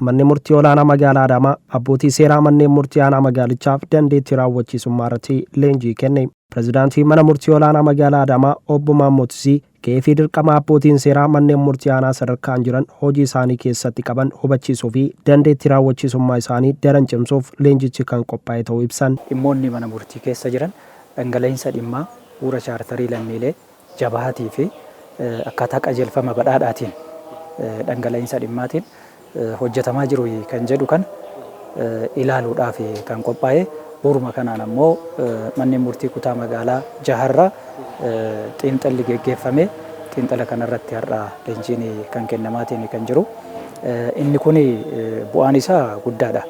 Manni murtii olaanaa magaalaa Adaamaa abbootii seeraa manneen murtii aanaa magaalichaaf dandeettii raawwachiisummaa irratti leenjii kenne. Pirezidaantii mana murtii olaanaa magaalaa Adaamaa obbo Maammoo Tisii gahee fi dirqama abbootiin seeraa manneen murtii aanaa sadarkaan jiran hojii isaanii keessatti qaban hubachiisuu fi dandeettii raawwachiisummaa isaanii daran cimsuuf leenjichi kan qophaa'e ta'uu ibsan. Dhimmoonni mana murtii keessa jiran dhangala'iinsa dhimmaa bu'uura chaartarii lammiilee jabaatii fi akkaataa qajeelfama badhaadhaatiin dhangala'iinsa dhimmaatiin hojjetamaa jiru kan jedhu kana ilaaluudhaaf kan qophaa'e. Bu'uuruma kanaan ammoo manneen murtii kutaa magaalaa jaharraa xiinxalli geggeeffame, xiinxala kanarratti har'a leenjiin kan kennamaatiin kan jiru. Inni kun bu'aan isaa guddaadha.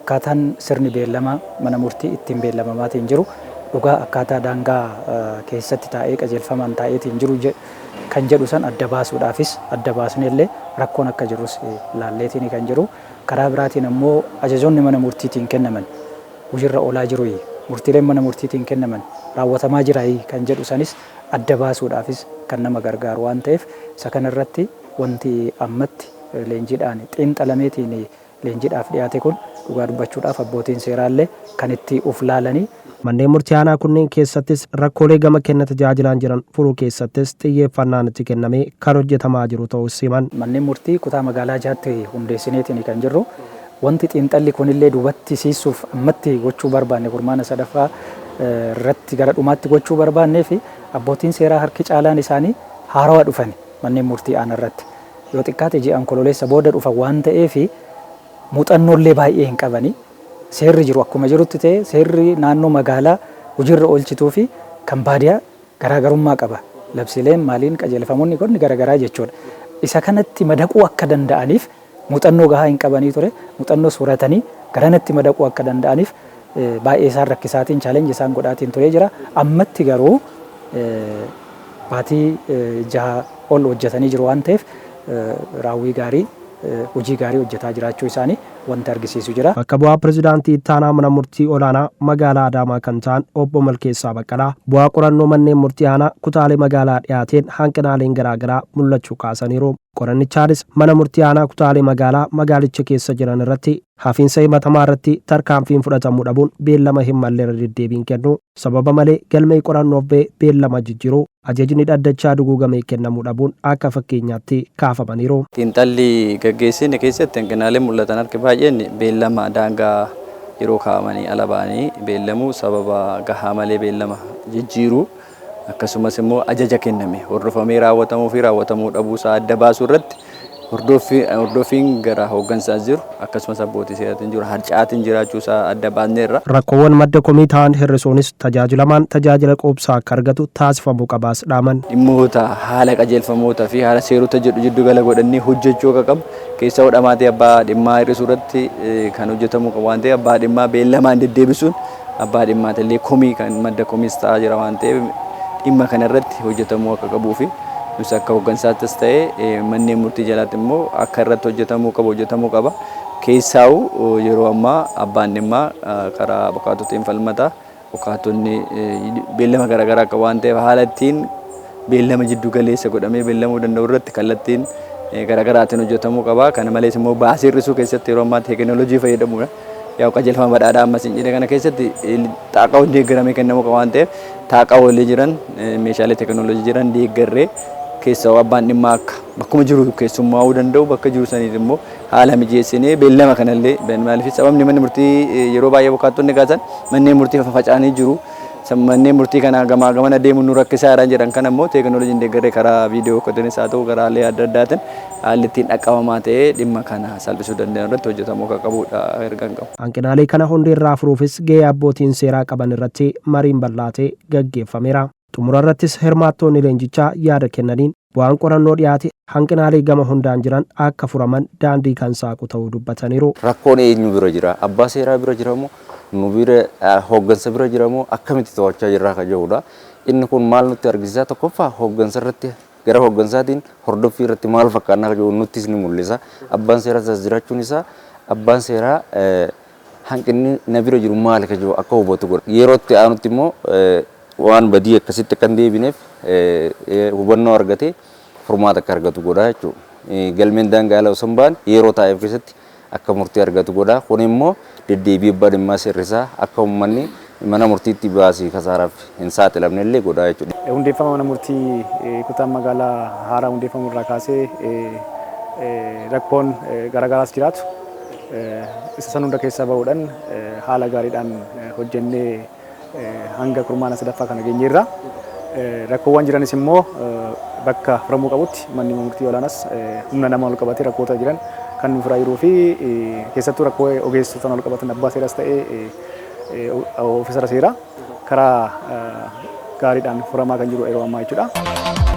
Akkaataan sirni beellama mana murtii ittiin beellamamaatiin jiru dhugaa akkaataa daangaa keessatti taa'ee qajeelfamaan taa'eetiin jiru kan jedhu san adda baasuudhaafis, adda baasneellee rakkoon akka jirus laalleetiin kan jiru. Karaa biraatiin ammoo ajajoonni mana murtiitiin kennaman hojiirra oolaa jiru, murtiileen mana murtiitiin kennaman raawwatamaa jira kan jedhu sanis adda baasuudhaafis kan nama gargaaru waan ta'eef, isa kanarratti wanti ammatti leenjiidhaan xiinxalameetiin leenjiidhaaf dhiyaate kun dhugaa dubbachuudhaaf abbootiin seeraallee kan itti uf laalanii. Manneen murtii aanaa kunneen keessattis rakkoolee gama kenna tajaajilaan jiran furuu keessattis xiyyeeffannaan itti kennamee kan hojjetamaa jiru ta'uu himan. Manneen murtii kutaa magaalaa jaatti hundeessineetiin kan jirru, wanti xiinxalli kunillee duubatti siisuuf ammatti gochuu barbaanne, kurmaana sadaffaa irratti gara dhumaatti gochuu barbaannee fi abbootiin seeraa harki caalaan isaanii haarawaa dhufani manneen murtii aanaa irratti. Yoo xiqqaate ji'a Onkololeessa booda dhufan waan ta'eef muuxannoollee baay'ee hin qabani. Seerri jiru akkuma jirutti ta'e, seerri naannoo magaalaa hojiirra oolchituu fi kan baadiyaa garaagarummaa qaba. Labsiileen maaliin qajeelfamoonni kun garaagaraa jechuudha. Isa kanatti madaquu akka danda'aniif muuxannoo gahaa hin qabanii ture. Muuxannoo sooratanii garanatti madaquu akka danda'aniif baay'ee isaan rakkisaatiin, challenge isaan godhaatiin turee jira. Ammatti garuu baatii 6 ol hojjetanii jiru waan ta'eef, raawwii gaarii, hojii gaarii hojjetaa jiraachuu isaanii wanti argisiisu jira. Bakka bu'aa pirezidaantii ittaanaa mana murtii olaanaa magaalaa Adaamaa kan ta'an obbo Malkeessaa Baqqalaa bu'aa qorannoo manneen murtii aanaa kutaalee magaalaa dhiyaateen hanqinaaleen garaagaraa mul'achuu kaasaniiru. Qorannichaanis mana murtii aanaa kutaalee magaalaa magaalicha keessa jiran irratti hafiinsa himatamaa irratti tarkaanfiin fudhatamuu dhabuun, beellama hin malle irra deddeebiin kennu, sababa malee galmee qorannoof ba'e beellama jijjiiruu, ajajni dhaddachaa duguugamee kennamuu dhabuun akka fakkeenyaatti kaafamaniiru. Xiinxalli gaggeessine keessatti hanqinaaleen mul'atan harki baay'een beellama daangaa yeroo kaa'amanii ala ba'anii beellamuu, sababa gahaa malee beellama jijjiiruu, akkasumas immoo ajaja kenname hordofamee raawwatamuu fi raawwatamuu dhabuu isaa adda baasuu irratti hordoffiin gara hooggansaas jiru akkasumas abbootii seeraatiin jiru harcaatiin jiraachuu isaa adda baasneerra. Rakkoowwan madda komii ta'an hir'isuunis tajaajilamaan tajaajila quubsaa akka argatu taasifamuu qabaas dhaaman. Dhimmoota haala qajeelfamoota fi haala seerota jedhu jiddu gala godhannee hojjechuu akka qabu, keessa hodhamaatii abbaa dhimmaa hir'isuu irratti kan hojjetamuu qabu waan ta'eef, abbaa dhimmaa beellamaan deddeebisuun abbaa dhimmaatillee komii kan madda komiis ta'aa jira waan ta'eef, dhimma kana irratti hojjetamuu akka qabuu fi nus akka hooggansaattis ta'e manneen murtii jalaatti immoo akka irratti hojjetamuu qabu hojjetamuu qaba. Keessaa'u yeroo ammaa abbaan dhimmaa karaa abukaatotiin falmata. Abukaatonni beellama garaagaraa qabu waan ta'eef, haala ittiin beellama jiddu galeessa godhamee beellamuu danda'u irratti kallattiin garaagaraatiin hojjetamuu qaba. Kana malees immoo baasii hir'isuu keessatti yeroo ammaa teekinooloojii fayyadamuudha. Yaa qajeelfama badhaadhaa ammas hin jedhe kana keessatti taaqaawwan deeggaramee kennamuu qaba waan ta'eef, taaqaawwalee jiran, meeshaalee teekinooloojii jiran deeggarree, keessaa abbaan dhimmaa akka bakkuma jiru keessummaa'uu danda'u, bakka jiru saniif immoo haala mijeessinee beellama kanallee, maaliif sababni manni murtii yeroo baay'ee abukaattonni kaasan manneen murtii faffaca'anii jiru. Manneen murtii kana gamaa gamana deemuun nu rakkisaa jiran jedhan, kana immoo teekinooloojiin deeggarree karaa viidiyoo kotiinis haa ta'u karaalee adda addaatiin haalli ittiin dhaqqabamaa ta'ee dhimma kana salphisuu danda'an irratti hojjetamuu akka qabudha ergaan qabu. Hanqinaalee kana hundeerraa furuufis gahee abbootiin seeraa qaban irratti mariin bal'aa ta'e gaggeeffameera. Xumura irrattis hirmaattoonni leenjichaa yaada kennaniin bu'aan qorannoo dhiyaate hanqinaalee gama hundaan jiran akka furaman daandii kan saaqu ta'uu dubbataniiru. Rakkoon eenyu bira jira? Abbaa seeraa bira jira moo nu bira, hooggansa bira jira moo, akkamitti to'achaa jirraa kan jedhudha. Inni kun maal nutti argisiisa? Tokkoffaa, hooggansa irratti, gara hooggansaatiin hordoffii irratti maal fakkaannaa kan jedhu nuttis ni mul'isa. Abbaan seeraa as jiraachuun isaa abbaan seeraa hanqinni na bira jiru maali kan jedhu akka hubatu godha. Yeroo itti aanutti immoo waan badii akkasitti akka hin deebineef hubannoo argatee furmaata akka argatu godha jechuudha. Galmeen daangaa ala osoo hin baane yeroo taa'eef keessatti akka murtii argatu godha. Kun immoo deddeebii abbaa dhimmaa sirrisaa akka uummanni mana murtiitti baasii kasaaraaf hin saaxilamne illee godha jechuudha. Hundeeffama mana murtii kutaa magaalaa haaraa hundeeffamu irraa kaasee rakkoon garaagaraas jiraatu isa san hunda keessaa bahuudhaan haala gaariidhaan hojjennee hanga kurmaana sadaffaa kana geenyeerra. Rakkoowwan jiranis immoo bakka furamuu qabutti manni murtii olaanaas humna namaa ol qabatee rakkoota jiran kan nu furaa jiruu fi keessattuu rakkoo ogeessotaan ol qabatan abbaa seeraas ta'ee ofiisara seeraa karaa gaariidhaan furamaa kan jiru yeroo ammaa jechuudha.